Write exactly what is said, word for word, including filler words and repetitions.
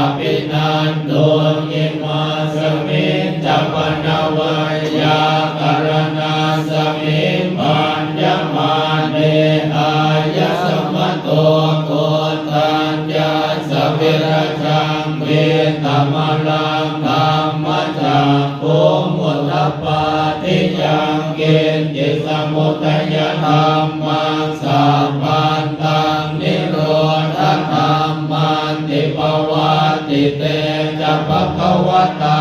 abhinanduṃ. Imasmiñca pana veyyākaraṇasmiṃ bhaññamāne āyasmato Koṇḍaññassa virajaṃ vītamalaṃ dhammacakkhuṃ udapādi: yaṅkiñci samudayadhammaṃ sabbantaṃ nirodhadhammanti. Pavattite ca bhagavatā